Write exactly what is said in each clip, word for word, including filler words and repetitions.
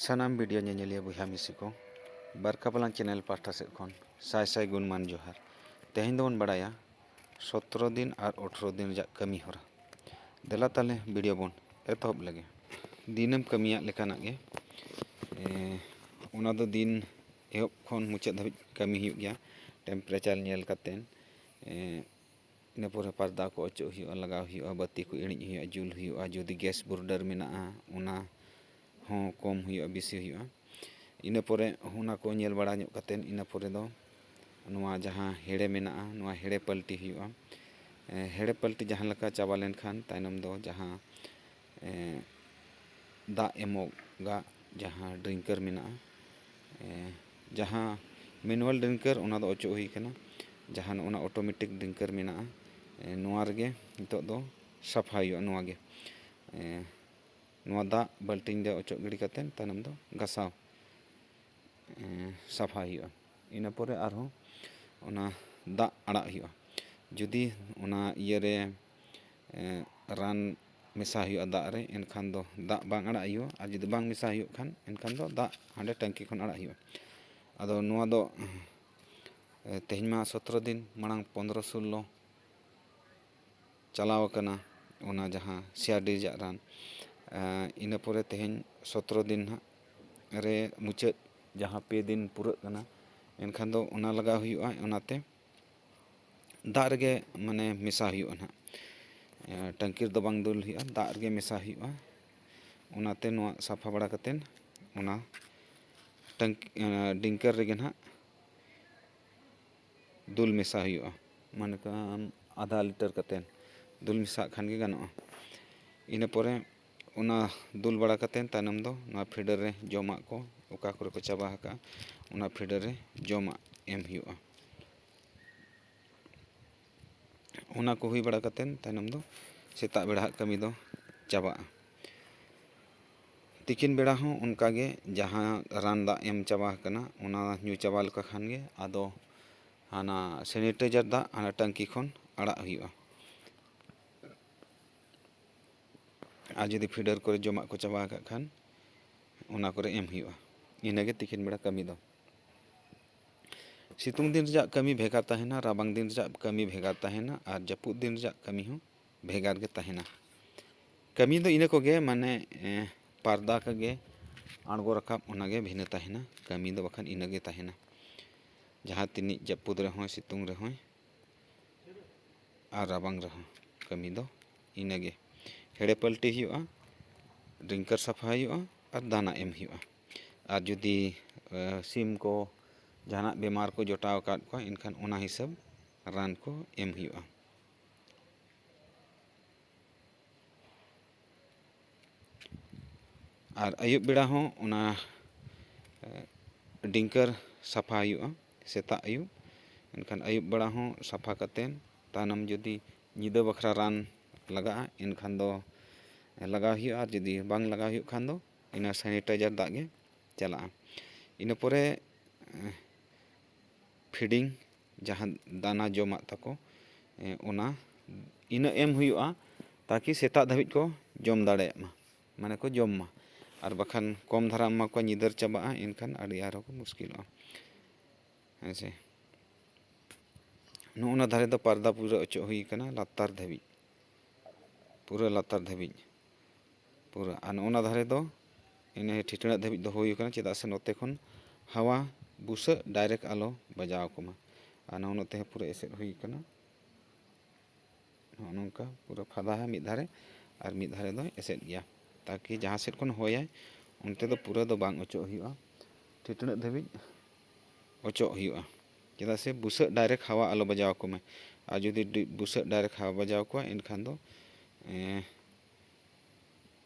ᱥᱟᱱᱟᱢ ᱵᱷᱤᱰᱤᱭᱳ ᱧᱮᱧᱮᱞᱤᱭᱟᱹ ᱵᱚᱭᱦᱟ ᱢᱤᱥᱤ ᱠᱚ, ᱵᱟᱨᱠᱟ ᱵᱟᱞᱟᱝ ᱪᱮᱱᱮᱞ ᱯᱟᱦᱴᱟ ᱥᱮᱫ ᱠᱷᱚᱱ ᱥᱟᱭ ᱥᱟᱭ ᱜᱩᱱ ᱢᱟᱱ ᱡᱚᱦᱟᱨ᱾ ᱛᱮᱦᱮᱧ ᱫᱚᱵᱚᱱ ᱵᱟᱲᱟᱭᱟ ᱥᱚᱛᱨᱚ ᱫᱤᱱ ᱟᱨ ᱟᱴᱷᱨᱚ ᱫᱤᱱ ᱨᱮᱭᱟᱜ ᱠᱟᱹᱢᱤ ᱦᱚᱨᱟ᱾ ᱫᱮᱞᱟ ᱛᱟᱦᱞᱮ ᱵᱷᱤᱰᱤᱭᱳ ᱵᱚᱱ ᱮᱛᱚᱦᱚᱵ ᱞᱮᱜᱮ᱾ ᱫᱤᱱᱮᱢ ᱠᱟᱹᱢᱤᱭᱟᱜ ᱞᱮᱠᱟᱱᱟᱜ ᱜᱮ, ᱮ, ᱚᱱᱟ ᱫᱚ ᱫᱤᱱ ᱮᱦᱚᱵ ᱠᱷᱚᱱ ᱢᱩᱪᱟᱹᱫ ᱫᱷᱟᱹᱵᱤᱡ ᱠᱟᱹᱢᱤ ᱦᱩᱭᱩᱜ ᱜᱮᱭᱟ᱾ ᱴᱮᱢᱯᱟᱨᱮᱪᱟᱨ ᱧᱮᱞ ᱠᱟᱛᱮᱫ, ᱮ, ᱤᱱᱟᱹ ᱯᱚᱨᱮ ᱯᱟᱨᱫᱟ ᱠᱚ ᱚᱪᱚᱜ ᱦᱩᱭᱩᱜᱼᱟ, ᱞᱟᱜᱟᱣ ᱦᱩᱭᱩᱜᱼᱟ, ᱵᱟᱹᱛᱤ ᱠᱚ ᱤᱬᱤᱡ ᱦᱩᱭᱩᱜᱼᱟ, ᱡᱩᱞ ᱦᱩᱭᱩᱜᱼᱟ᱾ ᱡᱩᱫᱤ ᱜᱮᱥ ᱵᱳᱨᱰᱟᱨ ᱢᱮᱱᱟᱜᱼᱟ, ᱚᱱᱟ ᱦᱚᱸ ᱠᱚᱢ ᱦᱩᱭᱩᱜᱼᱟ, ᱵᱮᱥᱤ ᱦᱩᱭᱩᱜᱼᱟ᱾ ᱤᱱᱟᱹ ᱯᱚᱨᱮ ᱚᱱᱟ ᱠᱚ ᱧᱮᱞ ᱵᱟᱲᱟ ᱧᱚᱜ ᱠᱟᱛᱮᱫ, ᱤᱱᱟᱹ ᱯᱚᱨᱮ ᱫᱚ ᱱᱚᱣᱟ ᱡᱟᱦᱟᱸ ᱦᱮᱲᱮ ᱢᱮᱱᱟᱜᱼᱟ, ᱱᱚᱣᱟ ᱦᱮᱲᱮ ᱯᱟᱹᱞᱴᱤ ᱦᱩᱭᱩᱜᱼᱟ᱾ ᱮ, ᱦᱮᱲᱮ ᱯᱟᱹᱞᱴᱤ ᱡᱟᱦᱟᱸ ᱞᱮᱠᱟ ᱪᱟᱵᱟ ᱞᱮᱱᱠᱷᱟᱱ, ᱛᱟᱭᱱᱚᱢ ᱫᱚ ᱡᱟᱦᱟᱸ, ᱮ, ᱫᱟᱜ ᱮᱢᱚᱜᱟᱜ ᱡᱟᱦᱟᱸ ᱰᱨᱤᱝᱠᱟᱨ ᱢᱮᱱᱟᱜᱼᱟ, ᱮ, ᱡᱟᱦᱟᱸ ᱢᱮᱱᱩᱣᱟᱞ ᱰᱨᱤᱝᱠᱟᱨ, ᱚᱱᱟ ᱫᱚ ᱚᱪᱚᱜ ᱦᱩᱭ ᱠᱟᱱᱟ᱾ ᱡᱟᱦᱟᱸ ᱱᱚᱜᱼᱚ ᱱᱟ ᱚᱴᱳᱢᱮᱴᱤᱠ ᱰᱨᱤᱝᱠᱟᱨ ᱢᱮᱱᱟᱜᱼᱟ, ᱮ, ᱱᱚᱣᱟ ᱨᱮᱜᱮ ᱱᱤᱛᱚᱜ ᱫᱚ ᱥᱟᱯᱷᱟ ᱦᱩᱭᱩᱜᱼᱟ᱾ ᱱᱚᱣᱟ ᱜᱮ, ᱮ, ᱱᱚᱣᱟ ᱫᱟᱜ ᱵᱟᱹᱞᱴᱤᱱ ᱨᱮ ᱚᱪᱚᱜ ᱜᱤᱰᱤ ᱠᱟᱛᱮᱫ ᱛᱟᱭᱱᱚᱢ ᱫᱚ ᱜᱷᱟᱥᱟᱣ, ᱮ, ᱥᱟᱯᱷᱟ ᱦᱩᱭᱩᱜᱼᱟ᱾ ᱤᱱᱟᱹ ᱯᱚᱨᱮ ᱟᱨᱦᱚᱸ ᱚᱱᱟ ᱫᱟᱜ ᱟᱲᱟᱜ ᱦᱩᱭᱩᱜᱼᱟ᱾ ᱡᱩᱫᱤ ᱚᱱᱟ ᱤᱭᱟᱹᱨᱮ, ᱮ, ᱨᱟᱱ ᱢᱮᱥᱟ ᱦᱩᱭᱩᱜᱼᱟ ᱫᱟᱜ ᱨᱮ, ᱮᱱᱠᱷᱟᱱ ᱫᱚ ᱫᱟᱜ ᱵᱟᱝ ᱟᱲᱟᱜ ᱦᱩᱭᱩᱜᱼᱟ᱾ ᱟᱨ ᱡᱩᱫᱤ ᱵᱟᱝ ᱢᱮᱥᱟ ᱦᱩᱭᱩᱜ ᱠᱷᱟᱱ, ᱮᱱᱠᱷᱟᱱ ᱫᱚ ᱫᱟᱜ ᱦᱟᱸᱰᱮ ᱴᱟᱝᱠᱤ ᱠᱷᱚᱱ ᱟᱲᱟᱜ ᱦᱩᱭᱩᱜᱼᱟ᱾ ᱟᱫᱚ ᱱᱚᱣᱟ ᱫᱚ, ᱮ, ᱛᱮᱦᱮᱧ ᱢᱟ ᱥᱚᱛᱨᱚ ᱫᱤᱱ ᱢᱟᱲᱟᱝ ᱯᱚᱱᱫᱽᱨᱚ ᱥᱳᱞᱞᱳ ᱪᱟᱞᱟᱣ ᱟᱠᱟᱱᱟ, ᱚᱱᱟ ᱡᱟᱦᱟᱸ ᱥᱤ ᱟᱨ ᱰᱤ ᱨᱮᱭᱟᱜ ᱨᱟᱱ᱾ ᱮ, ᱤᱱᱟᱹ ᱯᱚᱨᱮ ᱛᱮᱦᱮᱧ ᱥᱚᱛᱨᱚ ᱫᱤᱱ ᱱᱟᱦᱟᱜ ᱨᱮ ᱢᱩᱪᱟᱹᱫ ᱡᱟᱦᱟᱸ ᱯᱮ ᱫᱤᱱ ᱯᱩᱨᱟᱹᱜ ᱠᱟᱱᱟ, ᱮᱱᱠᱷᱟᱱ ᱫᱚ ᱚᱱᱟ ᱞᱟᱜᱟᱣ ᱦᱩᱭᱩᱜᱼᱟ᱾ ᱚᱱᱟᱛᱮ ᱫᱟᱜ ᱨᱮᱜᱮ ᱢᱟᱱᱮ ᱢᱮᱥᱟ ᱦᱩᱭᱩᱜᱼᱟ ᱱᱟᱦᱟᱜ᱾ ᱮ, ᱴᱟᱝᱠᱤ ᱨᱮᱫᱚ ᱵᱟᱝ ᱫᱩᱞ ᱦᱩᱭᱩᱜᱼᱟ, ᱫᱟᱜ ᱨᱮᱜᱮ ᱢᱮᱥᱟ ᱦᱩᱭᱩᱜᱼᱟ᱾ ᱚᱱᱟᱛᱮ ᱱᱚᱣᱟ ᱥᱟᱯᱷᱟ ᱵᱟᱲᱟ ᱠᱟᱛᱮᱫ ᱚᱱᱟ ᱴᱟᱝᱠᱤ, ᱮ, ᱰᱤᱝᱠᱟᱨ ᱨᱮᱜᱮ ᱱᱟᱦᱟᱜ ᱫᱩᱞ ᱢᱮᱥᱟ ᱦᱩᱭᱩᱜᱼᱟ᱾ ᱢᱚᱱᱮ ᱠᱟᱜ ᱟᱢ ᱟᱫᱷᱟ ᱞᱤᱴᱟᱨ ᱠᱟᱛᱮᱫ ᱫᱩᱞ ᱢᱮᱥᱟᱜ ᱠᱷᱟᱱ ᱜᱮ ᱜᱟᱱᱚᱜᱼᱟ᱾ ᱤᱱᱟᱹ ᱯᱚᱨᱮ ᱚᱱᱟ ᱫᱩᱞ ᱵᱟᱲᱟ ᱠᱟᱛᱮᱫ ᱛᱟᱭᱱᱚᱢ ᱫᱚ ᱱᱚᱣᱟ ᱯᱷᱤᱰᱟᱨ ᱨᱮ ᱡᱚᱢᱟᱜ ᱠᱚ ᱚᱠᱟ ᱠᱚᱨᱮ ᱠᱚ ᱪᱟᱵᱟ ᱟᱠᱟᱫᱼᱟ, ᱚᱱᱟ ᱯᱷᱤᱰᱟᱨ ᱨᱮ ᱡᱚᱢᱟᱜ ᱮᱢ ᱦᱩᱭᱩᱜᱼᱟ᱾ ᱚᱱᱟ ᱠᱚ ᱦᱩᱭ ᱵᱟᱲᱟ ᱠᱟᱛᱮᱫ ᱛᱟᱭᱱᱚᱢ ᱫᱚ ᱥᱮᱛᱟᱜ ᱵᱮᱲᱟ ᱦᱟᱸᱜ ᱠᱟᱹᱢᱤ ᱫᱚ ᱪᱟᱵᱟᱜᱼᱟ᱾ ᱛᱤᱠᱤᱱ ᱵᱮᱲᱟ ᱦᱚᱸ ᱚᱱᱠᱟ ᱜᱮ, ᱡᱟᱦᱟᱸ ᱨᱟᱱ ᱫᱟᱜ ᱮᱢ ᱪᱟᱵᱟ ᱟᱠᱟᱱᱟ, ᱚᱱᱟ ᱧᱩ ᱪᱟᱵᱟ ᱞᱮᱠᱚ ᱠᱷᱟᱱ ᱜᱮ ᱟᱫᱚ ᱦᱟᱱᱟ ᱥᱮᱱᱤᱴᱟᱭᱡᱟᱨ ᱫᱟᱜ ᱦᱟᱱᱟ ᱴᱟᱝᱠᱤ ᱠᱷᱚᱱ ᱟᱲᱟᱜ ᱦᱩᱭᱩᱜᱼᱟ᱾ ᱟᱨ ᱡᱩᱫᱤ ᱯᱷᱤᱰᱟᱨ ᱠᱚᱨᱮ ᱡᱚᱢᱟᱜ ᱠᱚ ᱪᱟᱵᱟ ᱟᱠᱟᱫ ᱠᱷᱟᱱ, ᱚᱱᱟ ᱠᱚᱨᱮ ᱮᱢ ᱦᱩᱭᱩᱜᱼᱟ᱾ ᱤᱱᱟᱹᱜᱮ ᱛᱤᱠᱤᱱ ᱵᱮᱲᱟ ᱠᱟᱹᱢᱤ ᱫᱚ᱾ ᱥᱤᱛᱩᱝ ᱫᱤᱱ ᱨᱮᱭᱟᱜ ᱠᱟᱹᱢᱤ ᱵᱷᱮᱜᱟᱨ ᱛᱟᱦᱮᱱᱟ, ᱨᱟᱵᱟᱝ ᱫᱤᱱ ᱨᱮᱭᱟᱜ ᱠᱟᱹᱢᱤ ᱵᱷᱮᱜᱟᱨ ᱛᱟᱦᱮᱱᱟ, ᱟᱨ ᱡᱟᱹᱯᱩᱫ ᱫᱤᱱ ᱨᱮᱭᱟᱜ ᱠᱟᱹᱢᱤ ᱦᱚᱸ ᱵᱷᱮᱜᱟᱨ ᱜᱮ ᱛᱟᱦᱮᱱᱟ᱾ ᱠᱟᱹᱢᱤ ᱫᱚ ᱤᱱᱟᱹ ᱠᱚᱜᱮ, ᱢᱟᱱᱮ, ᱮᱸ, ᱯᱟᱨᱫᱟ ᱠᱚᱜᱮ ᱟᱬᱜᱚ ᱨᱟᱠᱟᱵ, ᱚᱱᱟᱜᱮ ᱵᱷᱤᱱᱟᱹ ᱛᱟᱦᱮᱱᱟ᱾ ᱠᱟᱹᱢᱤ ᱫᱚ ᱵᱟᱠᱷᱟᱱ ᱤᱱᱟᱹᱜᱮ ᱛᱟᱦᱮᱱᱟ᱾ ᱡᱟᱦᱟᱸ ᱛᱤᱱᱟᱹᱜ ᱡᱟᱹᱯᱩᱫ ᱨᱮᱦᱚᱸᱭ, ᱥᱤᱛᱩᱝ ᱨᱮᱦᱚᱸᱭ, ᱟᱨ ᱨᱟᱵᱟᱝ ᱨᱮᱦᱚᱸ, ᱠᱟᱹᱢᱤ ᱫᱚ ᱤᱱᱟᱹᱜᱮ᱾ ᱦᱮᱲᱮ ᱯᱟᱹᱞᱴᱤ ᱦᱩᱭᱩᱜᱼᱟ, ᱰᱨᱤᱝᱠᱟᱨ ᱥᱟᱯᱷᱟ ᱦᱩᱭᱩᱜᱼᱟ, ᱟᱨ ᱫᱟᱱᱟ ᱮᱢ ᱦᱩᱭᱩᱜᱼᱟ᱾ ᱟᱨ ᱡᱩᱫᱤ, ᱮ, ᱥᱤᱢ ᱠᱚ ᱡᱟᱦᱟᱱᱟᱜ ᱵᱮᱢᱟᱨ ᱠᱚ ᱡᱚᱴᱟᱣ ᱟᱠᱟᱫ ᱠᱚᱣᱟ, ᱮᱱᱠᱷᱟᱱ ᱚᱱᱟ ᱦᱤᱥᱟᱹᱵ ᱨᱟᱱ ᱠᱚ ᱮᱢ ᱦᱩᱭᱩᱜᱼᱟ᱾ ᱟᱨ ᱟᱹᱭᱩᱵ ᱵᱮᱲᱟ ᱦᱚᱸ ᱚᱱᱟ, ᱮ, ᱰᱤᱝᱠᱟᱹᱨ ᱥᱟᱯᱷᱟ ᱦᱩᱭᱩᱜᱼᱟ ᱥᱮᱛᱟᱜ ᱟᱹᱭᱩᱵ᱾ ᱮᱱᱠᱷᱟᱱ ᱟᱹᱭᱩᱵ ᱵᱮᱲᱟ ᱦᱚᱸ ᱥᱟᱯᱷᱟ ᱠᱟᱛᱮᱫ, ᱛᱟᱭᱱᱚᱢ ᱡᱩᱫᱤ ᱧᱤᱫᱟᱹ ᱵᱟᱠᱷᱨᱟ ᱨᱟᱱ ᱞᱟᱜᱟᱜᱼᱟ, ᱮᱱᱠᱷᱟᱱ ᱫᱚ ᱞᱟᱜᱟᱣ ᱦᱩᱭᱩᱜᱼᱟ, ᱟᱨ ᱡᱩᱫᱤ ᱵᱟᱝ ᱞᱟᱜᱟᱣ ᱦᱩᱭᱩᱜ ᱠᱷᱟᱱ ᱫᱚ ᱤᱱᱟᱹ ᱥᱮᱱᱤᱴᱟᱭᱡᱟᱨ ᱫᱟᱜ ᱜᱮ ᱪᱟᱞᱟᱜᱼᱟ᱾ ᱤᱱᱟᱹ ᱯᱚᱨᱮ, ᱮ, ᱯᱷᱤᱰᱤᱝ, ᱡᱟᱦᱟᱸ ᱫᱟᱱᱟ ᱡᱚᱢᱟᱜ ᱛᱟᱠᱚ, ᱮ, ᱚᱱᱟ ᱤᱱᱟᱹ ᱮᱢ ᱦᱩᱭᱩᱜᱼᱟ, ᱛᱟᱠᱤ ᱥᱮᱛᱟᱜ ᱫᱷᱟᱹᱵᱤᱡ ᱠᱚ ᱡᱚᱢ ᱫᱟᱲᱮᱭᱟᱜ ᱢᱟ, ᱢᱟᱱᱮ ᱠᱚ ᱡᱚᱢ ᱢᱟ᱾ ᱟᱨ ᱵᱟᱠᱷᱟᱱ ᱠᱚᱢ ᱫᱷᱟᱨᱟ ᱮᱢᱟ ᱠᱚᱣᱟ, ᱧᱤᱫᱟᱹᱨ ᱪᱟᱵᱟᱜᱼᱟ, ᱮᱱᱠᱷᱟᱱ ᱟᱹᱰᱤ ᱟᱨᱦᱚᱸ ᱠᱚ ᱢᱩᱥᱠᱤᱞᱚᱜᱼᱟ᱾ ᱦᱮᱸ ᱥᱮ? ᱱᱚᱜᱼᱚ ᱱᱟ ᱫᱷᱟᱨᱮ ᱫᱚ ᱯᱟᱨᱫᱟ ᱯᱩᱨᱟᱹ ᱚᱪᱚᱜ ᱦᱩᱭ ᱠᱟᱱᱟ ᱞᱟᱛᱟᱨ ᱫᱷᱟᱹᱵᱤᱡ, ᱯᱩᱨᱟᱹ ᱞᱟᱛᱟᱨ ᱫᱷᱟᱹᱵᱤᱡ ᱯᱩᱨᱟᱹ᱾ ᱟᱨ ᱱᱚᱜᱼᱚ ᱱᱟ ᱫᱷᱟᱨᱮ ᱫᱚ ᱤᱱᱟᱹ ᱴᱷᱤᱴᱲᱟᱹᱜ ᱫᱷᱟᱹᱵᱤᱡ ᱫᱚᱦᱚ ᱦᱩᱭ ᱠᱟᱱᱟ, ᱪᱮᱫᱟᱜ ᱥᱮ ᱱᱚᱛᱮ ᱠᱷᱚᱱ ᱦᱟᱣᱟ ᱵᱩᱥᱟᱹᱜ direct ᱟᱞᱚ ᱵᱟᱡᱟᱣ ᱟᱠᱚ ᱢᱟ᱾ ᱟᱨ ᱱᱚᱜᱼᱚ ᱱᱚᱛᱮ ᱦᱚᱸ ᱯᱩᱨᱟᱹ ᱮᱥᱮᱫ ᱦᱩᱭ ᱠᱟᱱᱟ᱾ ᱱᱚᱜᱼᱚ ᱱᱚᱝᱠᱟ ᱯᱩᱨᱟᱹ ᱯᱷᱟᱫᱟ ᱢᱤᱫ ᱫᱷᱟᱨᱮ ᱟᱨ ᱢᱤᱫ ᱫᱷᱟᱨᱮ ᱫᱚ ᱮᱥᱮᱫ ᱜᱮᱭᱟ, ᱛᱟᱠᱤ ᱡᱟᱦᱟᱸ ᱥᱮᱫ ᱠᱷᱚᱱ ᱦᱚᱭᱟᱭ ᱚᱱᱛᱮ ᱫᱚ ᱯᱩᱨᱟᱹ ᱫᱚ ᱵᱟᱝ ᱚᱪᱚᱜ ᱦᱩᱭᱩᱜᱼᱟ, ᱴᱷᱤᱴᱲᱟᱹᱜ ᱫᱷᱟᱹᱵᱤᱡ ᱚᱪᱚᱜ ᱦᱩᱭᱩᱜᱼᱟ᱾ ᱪᱮᱫᱟᱜ ᱥᱮ ᱵᱩᱥᱟᱹᱜ direct ᱦᱟᱣᱟ ᱟᱞᱚ ᱵᱟᱡᱟᱣ ᱟᱠᱚ ᱢᱟ᱾ ᱟᱨ ᱡᱩᱫᱤ ᱰᱤ-, ᱵᱩᱥᱟᱹᱜ direct ᱦᱟᱣᱟ ᱵᱟᱡᱟᱣ ᱠᱚᱣᱟ, ᱮᱱᱠᱷᱟᱱ ᱫᱚ, ᱮᱸ,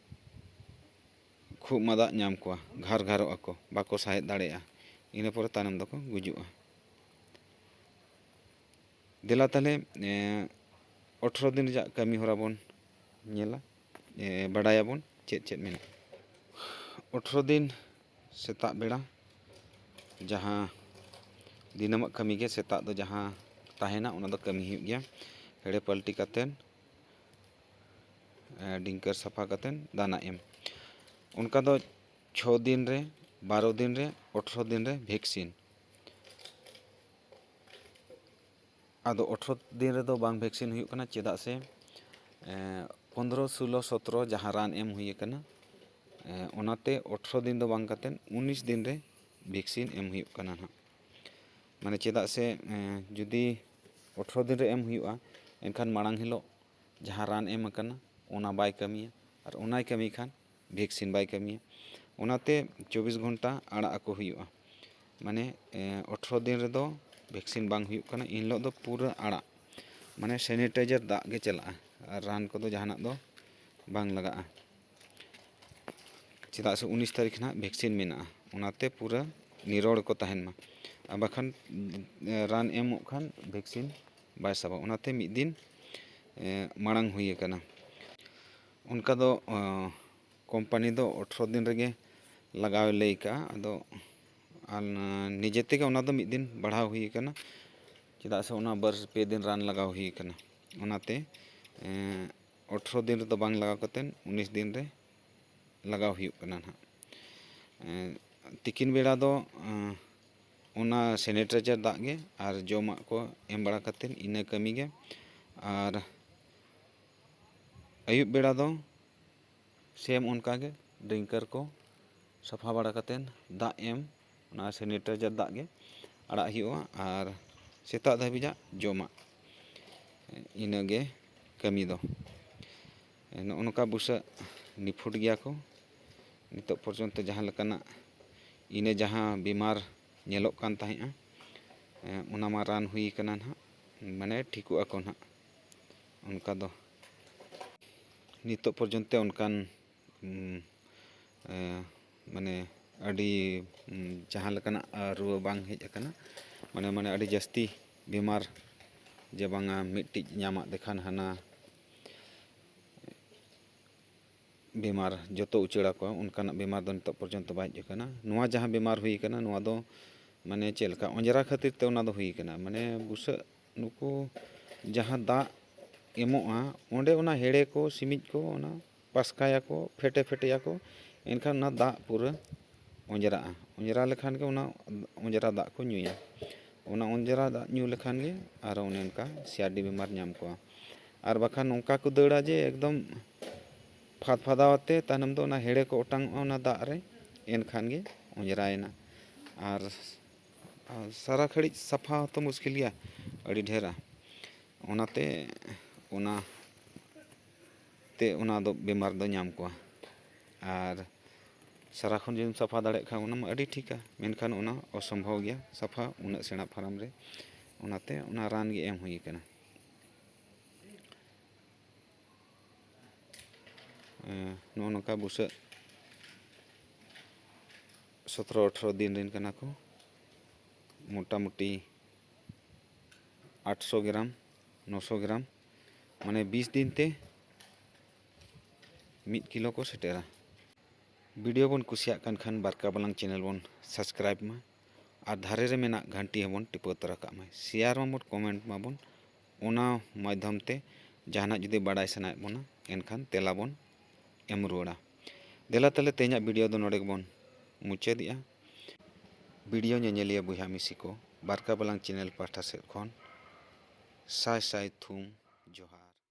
ᱠᱷᱩᱜ ᱢᱟᱫᱟ ᱧᱟᱢ ᱠᱚᱣᱟ, ᱜᱷᱟᱨ ᱜᱷᱟᱨᱚᱜ ᱟᱠᱚ, ᱵᱟᱠᱚ ᱥᱟᱦᱮᱫ ᱫᱟᱲᱮᱭᱟᱜᱼᱟ, ᱤᱱᱟᱹ ᱯᱚᱨᱮ ᱛᱟᱭᱱᱚᱢ ᱫᱚᱠᱚ ᱜᱩᱡᱩᱜᱼᱟ᱾ ᱫᱮᱞᱟ ᱛᱟᱦᱞᱮ, ᱮᱸ, ᱟᱴᱷᱨᱚ ᱫᱤᱱ ᱨᱮᱭᱟᱜ ᱠᱟᱹᱢᱤ ᱦᱚᱨᱟ ᱵᱚᱱ ᱧᱮᱞᱟ, ᱮᱸ, ᱵᱟᱰᱟᱭᱟᱵᱚᱱ ᱪᱮᱫ ᱪᱮᱫ ᱢᱮᱱᱟᱜᱼᱟ᱾ ᱟᱴᱷᱨᱚ ᱫᱤᱱ ᱥᱮᱛᱟᱜ ᱵᱮᱲᱟ ᱡᱟᱦᱟᱸ ᱫᱤᱱᱟᱹᱢᱟᱜ ᱠᱟᱹᱢᱤ ᱜᱮ, ᱥᱮᱛᱟᱜ ᱫᱚ ᱡᱟᱦᱟᱸ ᱛᱟᱦᱮᱱᱟ ᱚᱱᱟ ᱫᱚ ᱠᱟᱹᱢᱤ ᱦᱩᱭᱩᱜ ᱜᱮᱭᱟ, ᱦᱮᱲᱮ ᱯᱟᱹᱞᱴᱤ ᱠᱟᱛᱮᱫ, ᱮᱸ, ᱰᱤᱝᱠᱟᱹᱨ ᱥᱟᱯᱷᱟ ᱠᱟᱛᱮᱫ ᱫᱟᱱᱟ ᱮᱢ᱾ ᱚᱱᱠᱟ ᱫᱚ ᱪᱷᱚ ᱫᱤᱱ ᱨᱮ, ᱵᱟᱨᱚ ᱫᱤᱱ ᱨᱮ, ᱟᱴᱷᱨᱚ ᱫᱤᱱ ᱨᱮ ᱵᱷᱮᱠᱥᱤᱱ᱾ ᱟᱫᱚ ᱟᱴᱷᱨᱚ ᱫᱤᱱ ᱨᱮᱫᱚ ᱵᱟᱝ ᱵᱷᱮᱠᱥᱤᱱ ᱦᱩᱭᱩᱜ ᱠᱟᱱᱟ, ᱪᱮᱫᱟᱜ ᱥᱮ ᱯᱚᱱᱫᱽᱨᱚ, ᱥᱳᱞᱳ, ᱥᱚᱛᱨᱚ ᱡᱟᱦᱟᱸ ᱨᱟᱱ ᱮᱢ ᱦᱩᱭ ᱟᱠᱟᱱᱟ, ᱚᱱᱟᱛᱮ ᱟᱴᱷᱨᱚ ᱫᱤᱱ ᱫᱚ ᱵᱟᱝ ᱠᱟᱛᱮᱫ ᱩᱱᱤᱥ ᱫᱤᱱ ᱨᱮ ᱵᱷᱮᱠᱥᱤᱱ ᱮᱢ ᱦᱩᱭᱩᱜ ᱠᱟᱱᱟ ᱱᱟᱦᱟᱜ᱾ ᱢᱟᱱᱮ ᱪᱮᱫᱟᱜ ᱥᱮ ᱡᱩᱫᱤ ᱟᱴᱷᱨᱚ ᱫᱤᱱ ᱨᱮ ᱮᱢ ᱦᱩᱭᱩᱜᱼᱟ, ᱮᱱᱠᱷᱟᱱ ᱢᱟᱲᱟᱝ ᱦᱤᱞᱳᱜ ᱡᱟᱦᱟᱸ ᱨᱟᱱ ᱮᱢ ᱟᱠᱟᱱᱟ ᱚᱱᱟ ᱵᱟᱭ ᱠᱟᱹᱢᱤᱭᱟ, ᱟᱨ ᱚᱱᱟᱭ ᱠᱟᱹᱢᱤ ᱠᱷᱟᱱ ᱵᱷᱮᱠᱥᱤᱱ ᱵᱟᱭ ᱠᱟᱹᱢᱤᱭᱟ᱾ ᱚᱱᱟᱛᱮ ᱪᱚᱵᱵᱤᱥ ᱜᱷᱚᱱᱴᱟ ᱟᱲᱟᱜ ᱟᱠᱚ ᱦᱩᱭᱩᱜᱼᱟ᱾ ᱢᱟᱱᱮ ᱟᱴᱷᱨᱚ ᱫᱤᱱ ᱨᱮᱫᱚ ᱵᱷᱮᱠᱥᱤᱱ ᱵᱟᱝ ᱦᱩᱭᱩᱜ ᱠᱟᱱᱟ, ᱮᱱ ᱦᱤᱞᱳᱜ ᱫᱚ ᱯᱩᱨᱟᱹ ᱟᱲᱟᱜ, ᱢᱟᱱᱮ ᱥᱮᱱᱤᱴᱟᱭᱡᱟᱨ ᱫᱟᱜ ᱜᱮ ᱪᱟᱞᱟᱜᱼᱟ, ᱟᱨ ᱨᱟᱱ ᱠᱚᱫᱚ ᱡᱟᱦᱟᱱᱟᱜ ᱫᱚ ᱵᱟᱝ ᱞᱟᱜᱟᱜᱼᱟ᱾ ᱪᱮᱫᱟᱜ ᱥᱮ ᱩᱱᱤᱥ ᱛᱟᱹᱨᱤᱠᱷ ᱱᱟᱦᱟᱜ ᱵᱷᱮᱠᱥᱤᱱ ᱢᱮᱱᱟᱜᱼᱟ, ᱚᱱᱟᱛᱮ ᱯᱩᱨᱟᱹ ᱱᱤᱨᱚᱲ ᱠᱚ ᱛᱟᱦᱮᱱ ᱢᱟ᱾ ᱟᱨ ᱵᱟᱠᱷᱟᱱ ᱨᱟᱱ ᱮᱢᱚᱜ ᱠᱷᱟᱱ ᱵᱷᱮᱠᱥᱤᱱ ᱵᱟᱭ ᱥᱟᱵᱟ, ᱚᱱᱟᱛᱮ ᱢᱤᱫ ᱫᱤᱱ ᱢᱟᱲᱟᱝ ᱦᱩᱭ ᱟᱠᱟᱱᱟ᱾ ᱚᱱᱠᱟ ᱫᱚ ᱠᱳᱢᱯᱟᱱᱤ ᱫᱚ ᱟᱴᱷᱨᱚ ᱫᱤᱱ ᱨᱮᱜᱮ ᱞᱟᱜᱟᱣ ᱞᱟᱹᱭ ᱠᱟᱜᱼᱟ᱾ ᱟᱫᱚ ᱟᱨ ᱱᱤᱡᱮ ᱛᱮᱜᱮ ᱚᱱᱟ ᱫᱚ ᱢᱤᱫ ᱫᱤᱱ ᱵᱟᱲᱦᱟᱣ ᱦᱩᱭ ᱟᱠᱟᱱᱟ, ᱪᱮᱫᱟᱜ ᱥᱮ ᱚᱱᱟ ᱵᱟᱨ ᱯᱮ ᱫᱤᱱ ᱨᱟᱱ ᱞᱟᱜᱟᱣ ᱦᱩᱭ ᱟᱠᱟᱱᱟ᱾ ᱚᱱᱟᱛᱮ ᱟᱴᱷᱨᱚ ᱫᱤᱱ ᱨᱮᱫᱚ ᱵᱟᱝ ᱞᱟᱜᱟᱣ ᱠᱟᱛᱮᱫ ᱩᱱᱤᱥ ᱫᱤᱱ ᱨᱮ ᱞᱟᱜᱟᱣ ᱦᱩᱭᱩᱜ ᱠᱟᱱᱟ ᱱᱟᱦᱟᱜ᱾ ᱛᱤᱠᱤᱱ ᱵᱮᱲᱟ ᱫᱚ ᱚᱱᱟ ᱥᱮᱱᱤᱴᱟᱭᱡᱟᱨ ᱫᱟᱜ ᱜᱮ ᱟᱨ ᱡᱚᱢᱟᱜ ᱠᱚ ᱮᱢ ᱵᱟᱲᱟ ᱠᱟᱛᱮᱫ ᱤᱱᱟᱹ ᱠᱟᱹᱢᱤ ᱜᱮ᱾ ᱟᱨ ᱟᱹᱭᱩᱵ ᱵᱮᱲᱟ ᱫᱚ ᱥᱮᱢ ᱚᱱᱠᱟ ᱜᱮ ᱰᱨᱤᱝᱠᱟᱨ ᱠᱚ ᱥᱟᱯᱷᱟ ᱵᱟᱲᱟ ᱠᱟᱛᱮᱫ ᱫᱟᱜ ᱮᱢ, ᱚᱱᱟ ᱥᱮᱱᱤᱴᱟᱭᱡᱟᱨ ᱫᱟᱜ ᱜᱮ ᱟᱲᱟᱜ ᱦᱩᱭᱩᱜᱼᱟ᱾ ᱟᱨ ᱥᱮᱛᱟᱜ ᱫᱷᱟᱹᱵᱤᱡᱟᱜ ᱡᱚᱢᱟᱜ, ᱤᱱᱟᱹᱜᱮ ᱠᱟᱹᱢᱤ ᱫᱚ᱾ ᱱᱚᱜᱼᱚ ᱱᱚᱝᱠᱟ ᱵᱩᱥᱟᱹᱜ ᱱᱤᱯᱷᱩᱴ ᱜᱮᱭᱟ ᱠᱚ᱾ ᱱᱤᱛᱚᱜ ᱯᱚᱨᱡᱚᱱᱛᱚ ᱡᱟᱦᱟᱸ ᱞᱮᱠᱟᱱᱟᱜ ᱤᱱᱟᱹ ᱡᱟᱦᱟᱸ ᱵᱤᱢᱟᱨ ᱧᱮᱞᱚᱜ ᱠᱟᱱ ᱛᱟᱦᱮᱸᱫᱼᱟ, ᱚᱱᱟ ᱢᱟ ᱨᱟᱱ ᱦᱩᱭ ᱠᱟᱱᱟ ᱱᱟᱦᱟᱜ, ᱢᱟᱱᱮ ᱴᱷᱤᱠᱚᱜ ᱟᱠᱚ ᱱᱟᱦᱟᱜ᱾ ᱚᱱᱠᱟ ᱫᱚ ᱱᱤᱛᱚᱜ ᱯᱚᱨᱡᱚᱱᱛᱚ ᱚᱱᱠᱟᱱ ᱩᱢ, ᱮ, ᱢᱟᱱᱮ ᱟᱹᱰᱤ, ᱩᱢ, ᱡᱟᱦᱟᱸ ᱞᱮᱠᱟᱱᱟᱜ, ᱟ, ᱨᱩᱣᱟᱹ ᱵᱟᱝ ᱦᱮᱡ ᱟᱠᱟᱱᱟ᱾ ᱢᱟᱱᱮ, ᱢᱟᱱᱮ ᱟᱹᱰᱤ ᱡᱟᱹᱥᱛᱤ ᱵᱤᱢᱟᱨ ᱡᱮ ᱵᱟᱝᱟ ᱢᱤᱫᱴᱤᱡ ᱧᱟᱢᱟᱜ ᱫᱮᱠᱷᱟᱱ ᱦᱟᱱᱟ ᱵᱤᱢᱟᱨ ᱡᱚᱛᱚ ᱩᱪᱟᱹᱲ ᱟᱠᱚ, ᱚᱱᱠᱟᱱᱟᱜ ᱵᱤᱢᱟᱨ ᱫᱚ ᱱᱤᱛᱚᱜ ᱯᱚᱨᱡᱚᱱᱛᱚ ᱵᱟᱭ ᱦᱮᱡ ᱟᱠᱟᱱᱟ᱾ ᱱᱚᱣᱟ ᱡᱟᱦᱟᱸ ᱵᱤᱢᱟᱨ ᱦᱩᱭ ᱟᱠᱟᱱᱟ, ᱱᱚᱣᱟ ᱫᱚ ᱢᱟᱱᱮ ᱪᱮᱫ ᱞᱮᱠᱟ ᱚᱸᱡᱽᱨᱟ ᱠᱷᱟᱹᱛᱤᱨ ᱛᱮ ᱚᱱᱟ ᱫᱚ ᱦᱩᱭ ᱟᱠᱟᱱᱟ, ᱢᱟᱱᱮ ᱵᱩᱥᱟᱹᱜ ᱱᱩᱠᱩ ᱡᱟᱦᱟᱸ ᱫᱟᱜ ᱮᱢᱚᱜᱼᱟ, ᱚᱸᱰᱮ ᱚᱱᱟ ᱦᱮᱲᱮ ᱠᱚ, ᱥᱤᱢᱤᱡ ᱠᱚ, ᱚᱱᱟ ᱯᱟᱥᱠᱟᱭᱟᱠᱚ, ᱯᱷᱮᱴᱮ ᱯᱷᱮᱴᱮᱭᱟᱠᱚ᱾ ᱮᱱᱠᱷᱟᱱ ᱚᱱᱟ ᱫᱟᱜ ᱯᱩᱨᱟᱹ ᱚᱸᱡᱽᱨᱟᱜᱼᱟ᱾ ᱚᱸᱡᱽᱨᱟ ᱞᱮᱠᱷᱟᱱ ᱜᱮ ᱚᱱᱟ ᱚᱸᱡᱽᱨᱟ ᱫᱟᱜ ᱠᱚ ᱧᱩᱭᱟ᱾ ᱚᱱᱟ ᱚᱸᱡᱽᱨᱟ ᱫᱟᱜ ᱧᱩ ᱞᱮᱠᱷᱟᱱ ᱜᱮ ᱟᱨᱚ ᱚᱱᱮ ᱚᱱᱠᱟ ᱥᱤ ᱟᱨ ᱰᱤ ᱵᱤᱢᱟᱨ ᱧᱟᱢ ᱠᱚᱣᱟ᱾ ᱟᱨ ᱵᱟᱠᱷᱟᱱ ᱱᱚᱝᱠᱟ ᱠᱚ ᱫᱟᱹᱲᱟ ᱡᱮ ᱮᱠᱫᱚᱢ ᱯᱷᱟᱫᱽ ᱯᱷᱟᱫᱟᱣ ᱟᱛᱮ ᱛᱟᱭᱱᱚᱢ ᱫᱚ ᱚᱱᱟ ᱦᱮᱲᱮ ᱠᱚ ᱚᱴᱟᱝᱚᱜᱼᱟ ᱚᱱᱟ ᱫᱟᱜ ᱨᱮ, ᱮᱱᱠᱷᱟᱱ ᱜᱮ ᱚᱸᱡᱽᱨᱟᱭᱮᱱᱟ᱾ ᱟᱨ ᱟᱨ ᱥᱟᱨᱟ ᱜᱷᱟᱹᱲᱤᱡ ᱥᱟᱯᱷᱟ ᱦᱚᱸᱛᱚ ᱢᱩᱥᱠᱤᱞ ᱜᱮᱭᱟ, ᱟᱹᱰᱤ ᱰᱷᱮᱨᱟ᱾ ᱚᱱᱟᱛᱮ ᱚᱱᱟ ᱛᱮ ᱚᱱᱟ ᱫᱚ ᱵᱤᱢᱟᱨ ᱫᱚ ᱧᱟᱢ ᱠᱚᱣᱟ᱾ ᱟᱨ ᱥᱟᱨᱟ ᱠᱷᱚᱱ ᱡᱩᱫᱤᱢ ᱥᱟᱯᱷᱟ ᱫᱟᱲᱮᱭᱟᱜ ᱠᱷᱟᱱ ᱚᱱᱟ ᱢᱟ ᱟᱹᱰᱤ ᱴᱷᱤᱠᱟ, ᱢᱮᱱᱠᱷᱟᱱ ᱚᱱᱟ ᱚᱥᱚᱢᱵᱷᱚᱵ ᱜᱮᱭᱟ ᱥᱟᱯᱷᱟ ᱩᱱᱟᱹᱜ ᱥᱮᱬᱟ ᱯᱷᱟᱨᱟᱢ ᱨᱮ᱾ ᱚᱱᱟᱛᱮ ᱚᱱᱟ ᱨᱟᱱ ᱜᱮ ᱮᱢ ᱦᱩᱭ ᱟᱠᱟᱱᱟ᱾ ᱮᱸ, ᱱᱚᱜᱼᱚ ᱱᱚᱝᱠᱟ ᱵᱩᱥᱟᱹᱜ ᱥᱚᱛᱨᱚ ᱟᱴᱷᱨᱚ ᱫᱤᱱ ᱨᱮᱱ ᱠᱟᱱᱟ ᱠᱚ᱾ ᱢᱚᱴᱟᱢᱩᱴᱤ ᱟᱴᱥᱚ ᱜᱨᱟᱢ, ᱱᱚᱥᱚ ᱜᱨᱟᱢ, ᱢᱟᱱᱮ ᱵᱤᱥ ᱫᱤᱱ ᱛᱮ ᱢᱤᱫ ᱠᱤᱞᱳ ᱠᱚ ᱥᱮᱴᱮᱨᱟ᱾ ᱵᱷᱤᱰᱤᱭᱳ ᱵᱚᱱ ᱠᱩᱥᱤᱭᱟᱜ ᱠᱟᱱ ᱠᱷᱟᱱ ᱵᱟᱨᱠᱟ ᱵᱟᱞᱟᱝ ᱪᱮᱱᱮᱞ ᱵᱚᱱ ᱥᱟᱵᱥᱠᱨᱟᱭᱤᱵᱽ ᱢᱟ ᱟᱨ ᱫᱷᱟᱨᱮ ᱨᱮ ᱢᱮᱱᱟᱜ ᱜᱷᱟᱱᱴᱤ ᱦᱚᱸᱵᱚᱱ ᱴᱤᱯᱟᱹᱣ ᱛᱚᱨᱟ ᱠᱟᱜ ᱢᱟ᱾ ᱥᱮᱭᱟᱨ ᱢᱟᱵᱚᱱ, ᱠᱚᱢᱮᱱᱴ ᱢᱟᱵᱚᱱ, ᱚᱱᱟ ᱢᱟᱫᱽᱫᱷᱚᱢ ᱛᱮ ᱡᱟᱦᱟᱱᱟᱜ ᱡᱩᱫᱤ ᱵᱟᱰᱟᱭ ᱥᱟᱱᱟᱭᱮᱫ ᱵᱚᱱᱟ ᱮᱱᱠᱷᱟᱱ ᱛᱮᱞᱟ ᱵᱚᱱ ᱮᱢ ᱨᱩᱣᱟᱹᱲᱟ᱾ ᱫᱮᱞᱟ ᱛᱟᱦᱞᱮ ᱛᱮᱦᱮᱧᱟᱜ ᱵᱷᱤᱰᱤᱭᱳ ᱫᱚ ᱱᱚᱰᱮ ᱜᱮᱵᱚᱱ ᱢᱩᱪᱟᱹᱫᱮᱜᱼᱟ᱾ ᱵᱷᱤᱰᱤᱭᱳ ᱧᱮᱧᱮᱞᱤᱭᱟᱹ ᱵᱚᱭᱦᱟ ᱢᱤᱥᱤ ᱠᱚ, ᱵᱟᱨᱠᱟ ᱵᱟᱞᱟᱝ ᱪᱮᱱᱮᱞ ᱯᱟᱦᱴᱟ ᱥᱮᱫ ᱠᱷᱚᱱ ᱥᱟᱭ ᱥᱟᱭ ᱛᱷᱩᱢ ᱡᱚᱦᱟᱨ᱾